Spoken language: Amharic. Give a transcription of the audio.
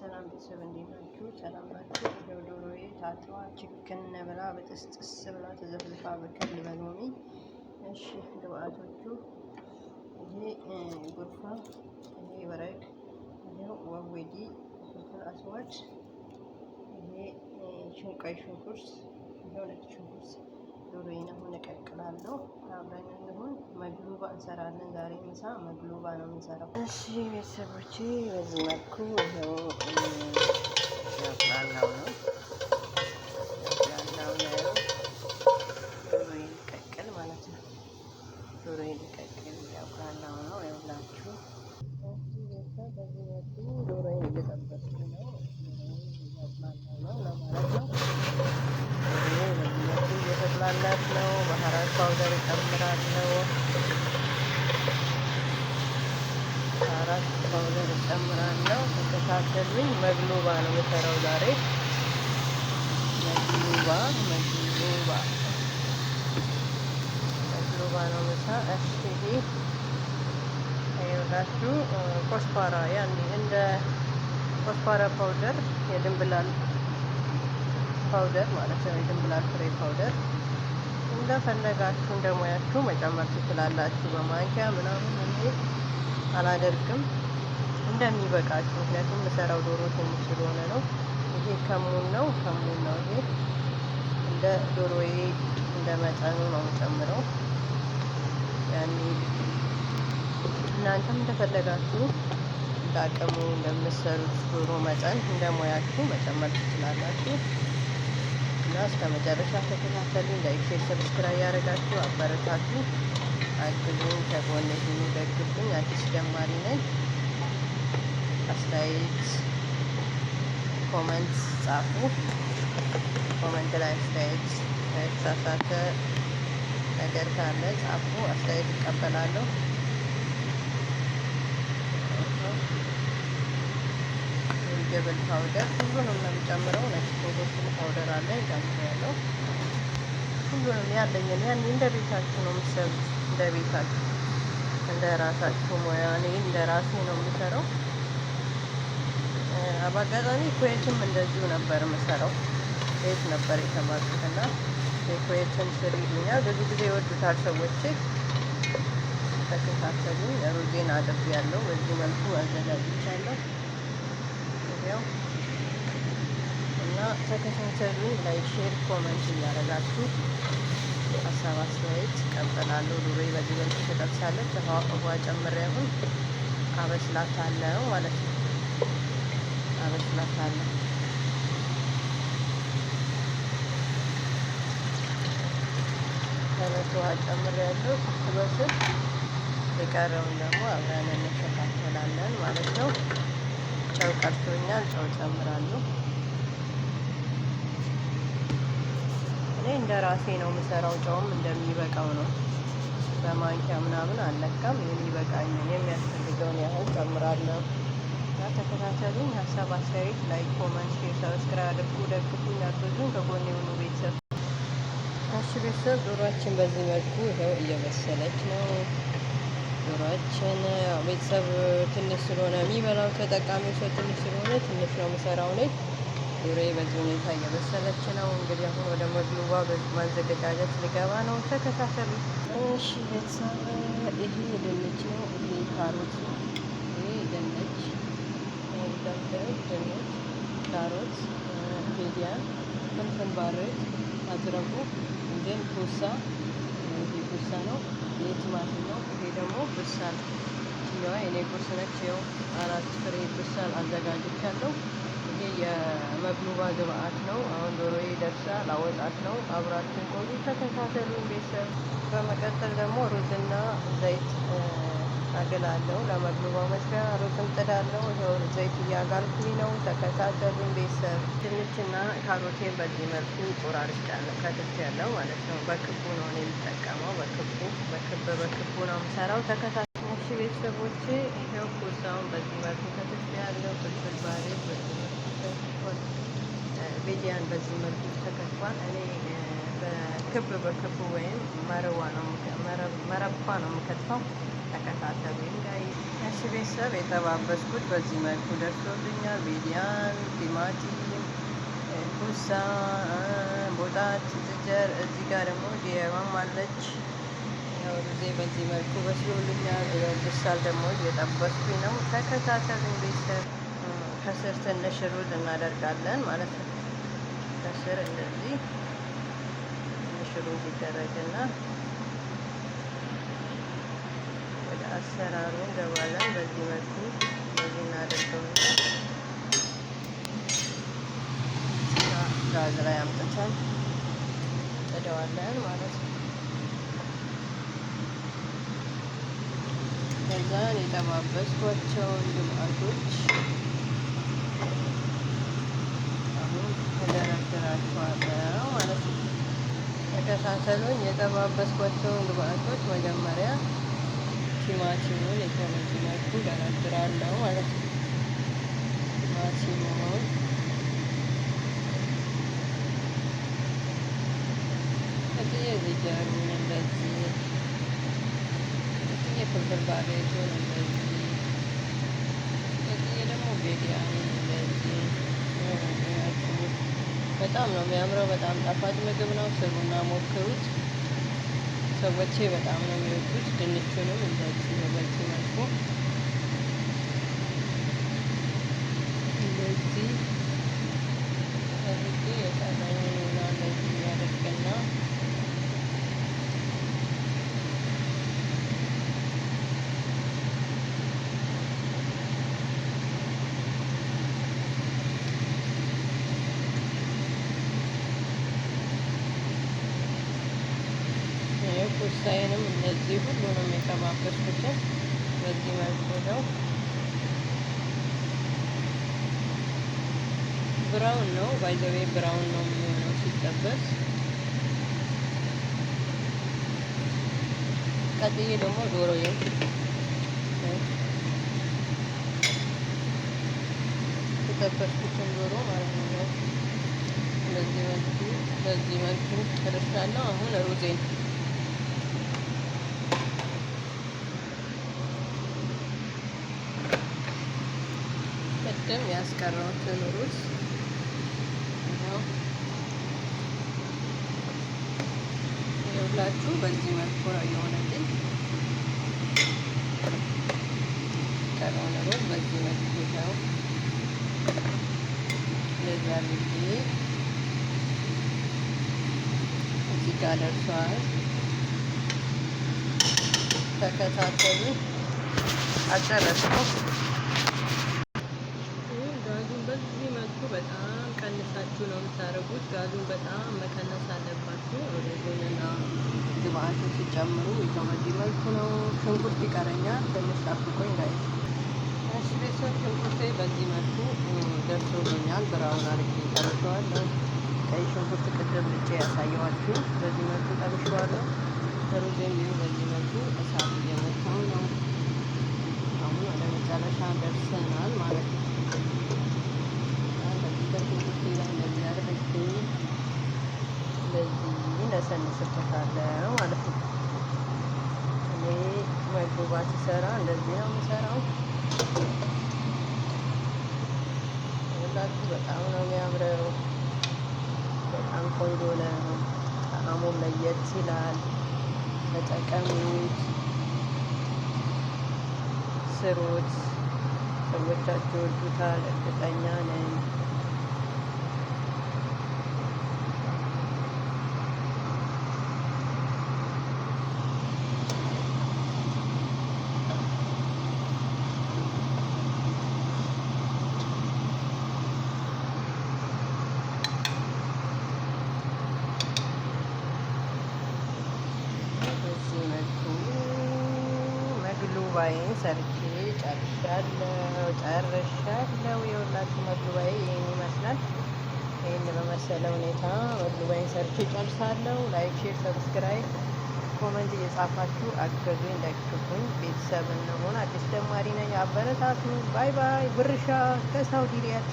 ሰላም ቤተሰብ፣ እንዴት ናችሁ? ሰላም ናችሁ? ይኸው ዶሮዬ ታጥባ ችክን ብላ በጥስጥስ ብላ ተዘፍዝፋ በከል በሎሚ። እሺ፣ ግብአቶቹ ይሄ ጉርፋ፣ ይሄ ወረቅ፣ ይሄው ወወዲ፣ ፍልፍል አስዋድ፣ ይሄ ቀይ ሽንኩርት፣ ይሄው ነጭ ሽንኩርት። ዶሮዬን አሁን እቀቅላለሁ። አብረን እንሁን። መግሉባ እንሰራለን ዛሬ፣ ምሳ መግሉባ ነው የምንሰራው። እሺ ቤተሰቦቼ፣ በዚህ መልኩ ይኸው ያቁላላው ነው ያቁላላው ነው። ዶሮዬን ልቀቅል ማለት ነው። ዶሮዬን ልቀቅል ያቁላላው ነው ይኸውላችሁ። እሺ ቤተሰብ፣ በዚህ መልኩ ዶሮዬን እየጠበስኩ ነው። ዶሮዬን እያቁላላው ነው ለማለት ነው። ዶሮዬ በዚህ መልኩ እየተቁላላች ነው። بهارات powder እጨምራለሁ። بهارات powder እጨምራለሁ። ተከታተሉኝ። መግሉባ ነው የምሰራው ዛሬ። መግሉባ፣ መግሉባ፣ መግሉባ ነው ምሳ። እሺ፣ ይሄ ይኸውላችሁ كزبرة፣ ያኔ እንደ كزبرة powder፣ የድንብላል powder ማለት ነው። የድንብላል ፍሬ powder እንደፈለጋችሁ እንደ ሙያችሁ መጨመር ትችላላችሁ። በማንኪያ ምናምን፣ እኔ አላደርግም፣ እንደሚበቃችሁ። ምክንያቱም የምሰራው ዶሮ ትንሽ ስለሆነ ነው። ይሄ ከሙን ነው፣ ከሙን ነው። ይሄ እንደ ዶሮዬ እንደ መጠኑ ነው የምጨምረው። ያኔ እናንተም እንደፈለጋችሁ እንዳቅሙ እንደምትሰሩት ዶሮ መጠን እንደ ሙያችሁ መጨመር ትችላላችሁ። እና እስከ መጨረሻ ተከታተሉኝ። Like፣ share፣ subscribe ያደረጋችሁ አበረታቱ፣ አግዙኝ፣ ከጎኔ ሁኑ፣ ደግፉኝ። አዲስ ጀማሪ ነኝ። አስተያየት comment ጻፉ። Comment ላይ አስተያየት፣ የተሳሳተ ነገር ካለ ጻፉ። አስተያየት እቀበላለሁ። ዝንጅብል powder ሁሉንም ነው የምጨምረው። ነጭ ሽንኩርት powder አለ፣ ጨምሬያለሁ። ሁሉንም ያለኝን፣ ያን እንደ ቤታችሁ ነው የምትሰሩት። እንደ ቤታችሁ፣ እንደ ራሳችሁ ሙያ። እኔ እንደ ራሴ ነው የምሰራው። በአጋጣሚ ኩዌትም እንደዚሁ ነበር የምሰራው። ኩዌት ነበር የተማርኩት እና የኩዌትን ስሪ ይሉኛል። ብዙ ጊዜ ይወዱታል ሰዎች። ተከታተሉኝ። ሩዜን አጥቤያለሁ። በዚህ መልኩ አዘጋጅቻለሁ። ይኸው እና ተከታተሉኝ። Like፣ share፣ comment እያደረጋችሁ ሀሳብ አስተያየት እቀበላለሁ። ዶሮዬ በዚህ መልኩ ተጠብሳለች። ውሃ ጨምሬ አሁን አበስላታለሁ ማለት ነው። አበስላታለሁ። ከነት ውሃ ጨምሬያለሁ። ስትበስል የቀረውን ደግሞ አብረን እንከታተላለን ማለት ነው። ጨው ቀርቶኛል፣ ጨው ጨምራለሁ። እኔ እንደ ራሴ ነው የምሰራው። ጨውም እንደሚበቃው ነው። በማንኪያ ምናምን አልለካም። የሚበቃኝን የሚያስፈልገውን ያህል ጨምራለሁ። እና ተከታተሉኝ። ሀሳብ አስተያየት like፣ comment፣ share፣ subscribe አድርጉ። ደግፉኝ፣ አግዙኝ፣ ከጎኔ ሁኑ ቤተሰብ። እሺ ቤተሰብ፣ ዶሯችን በዚህ መልኩ ይኸው እየበሰለች ነው። ዶሯችን ያው ቤተሰብ ትንሽ ስለሆነ፣ የሚበላው ተጠቃሚው ሰው ትንሽ ስለሆነ ትንሽ ነው የምሰራው እኔ። ዶሮዬ በዚህ ሁኔታ እየበሰለች ነው። እንግዲህ አሁን ወደ መግሉባ ማዘገጃጀት ሊገባ ነው። ተከታተሉ። እሺ ቤተሰብ፣ ይሄ ድንች ነው። ይሄ ካሮት ነው። ይሄ ድንች እንደምታዩት ድንች፣ ካሮት፣ باذنجان፣ فلفل بارد፣ አዝረጉ፣ እንዴን ኩሳ፣ ይሄ ኩሳ ነው። ይሄ ቲማቲም ነው። ይሄ ደግሞ بصل። ይችኛዋ የኔ ቁርስ ነች። ይኸው አራት ፍሬ بصل አዘጋጅቻለሁ። ይሄ የመግሉባ ግብአት ነው። አሁን ዶሮዬ ደርሳ ላወጣት ነው። አብራችን ቆዩ፣ ተከታተሉኝ ቤተሰብ። በመቀጠል ደግሞ ሩዝና ዘይት አግላለሁ። ለመግሉባ መስሪያ ሩዝም ጥዳለሁ። ይኸው ዘይት እያጋልኩኝ ነው። ተከታተሉኝ ቤተሰብ። ድንችና ካሮቴን በዚህ መልኩ ቆራርጫለሁ፣ ከትፌያለሁ ማለት ነው። በክቡ ነው እኔ የምጠቀመው። በክቡ፣ በክብ በክቡ ነው የምሰራው። ተከታተሉ እሺ ቤተሰቦቼ። ይኸው ኩሳውን በዚህ መልኩ ከትፌያለሁ። فلفل بارد በዚህ መልኩ ተከትፏል። باذنجان በዚህ መልኩ ተከትፏል። እኔ በክብ በክቡ ወይም መረዋ ነው፣ مربع ነው የምከትፈው። ተከታተሉኝ guys። እሺ ቤተሰብ፣ የጠባበስኩት በዚህ መልኩ ደርሶልኛል። ቤዲያን፣ ቲማቲም፣ ኩሳ፣ ቦጣት፣ ዝጀር፣ እዚህ ጋር ደግሞ ዲየማም አለች። ያው ሩዜ በዚህ መልኩ በስሎልኛል። ያው ብሳል ደግሞ እየጠበስኩኝ ነው። ተከታተሉኝ ቤተሰብ። ከስር ትንሽ ሩዝ እናደርጋለን ማለት ነው። ከስር እንደዚህ ትንሽ ሩዝ ይደረግና ወደ አሰራሩ እንገባለን። በዚህ መልኩ እንደዚህ እናደርገውና ጋዝ ላይ አምጥተን እንጥደዋለን ማለት ነው። ከዛን የጠባበስኳቸውን ግብአቶች አሁን እደረድራቸዋለሁ ማለት ነው። ተከታተሉኝ። የጠባበስኳቸውን ግብአቶች መጀመሪያ ቲማቲሙን በዚህ መልኩ ደረድራለሁ ማለት ነው። ቲማቲሙን፣ ቀጥዬ ዝጀሩን እንደዚህ፣ ቀጥዬ ፍልፍል ባሬቱን እንደዚህ፣ ቀጥዬ ደግሞ ቤዲያኑን እንደዚህ። በጣም ነው የሚያምረው። በጣም ጣፋጭ ምግብ ነው። ስሩና ሞክሩት። ሰዎቼ በጣም ነው የሚወዱት። ድንቹንም እንደዚህ በዚህ መልኩ እንደዚህ አድርጌ የቀረኝን እንደዚህ ያደርግና ኩሳዬንም እነዚህ ሁሉንም የጠባበስኩትን በዚህ መልኩ ነው። Brown ነው፣ by the way brown ነው የሚሆነው ሲጠበስ። ቀጥዬ ደግሞ ዶሮዬን፣ የጠበስኩትን ዶሮ ማለት ነው። በዚህ መልኩ ጨርሻለሁ። አሁን ሩዜን ቅድም ያስቀረሁትን ሩዝ ይኸው ይኸውላችሁ በዚህ መልኩ ነው የሆነልኝ። ቀረውን ሩዝ በዚህ መልኩ ይኸው እንደዚህ አድርጌ እዚህ ጋር ደርሷል። ተከታተሉ። አልጨረስኩም። ጋዙን በዚህ መልኩ በጣም ቀንሳችሁ ነው የምታደርጉት። ጋዙን በጣም መቀነስ አለባችሁ። ሩዙንና ግብአቱን ሲጨምሩ ይኸው በዚህ መልኩ ነው። ሽንኩርት ይቀረኛል፣ ትንሽ ጠብቁኝ guys። እሺ ቤተሰብ፣ ሽንኩርቴ በዚህ መልኩ ደርሶልኛል። Brown አድርጌ ጠብሼዋለሁ። ቀይ ሽንኩርት ቅድም ልጬ ያሳየኋችሁ በዚህ መልኩ ጠብሼዋለሁ። ሩዜም ይኸው በዚህ መልኩ እሳት እየመታው ነው። አሁን ወደ መጨረሻ ደርሰናል ማለት ነው። ከዚህ ከሽንኩርቴ ላይ እንደዚህ አድርጌ እንደዚህ ነሰንስበታለሁ ማለት ነው። እኔ መግቡባ ስሰራ እንደዚህ ነው የምሰራው። ሁላችሁ በጣም ነው የሚያምረው። በጣም ቆንጆ ነው። ጣዕሙም ለየት ይላል። ተጠቀሙት፣ ስሩት። ሰዎቻችሁ ይወዱታል፣ እርግጠኛ ነኝ። በዚህ መልኩ መግሉባዬን ሰርቼ ጨርሻለሁ ጨርሻለሁ። የሁላችሁ መግሉባዬ ይህን ይመስላል። ይህን በመሰለ ሁኔታ መግሉባዬን ሰርቼ ጨርሳለሁ። Like፣ share፣ subscribe፣ comment እየጻፋችሁ አገዙኝ፣ ደግፉኝ፣ ቤተሰብ እንሆን። አዲስ ጀማሪ ነኝ፣ አበረታቱ። Bye bye። ብርሻ ከሳውዲ ሪያድ።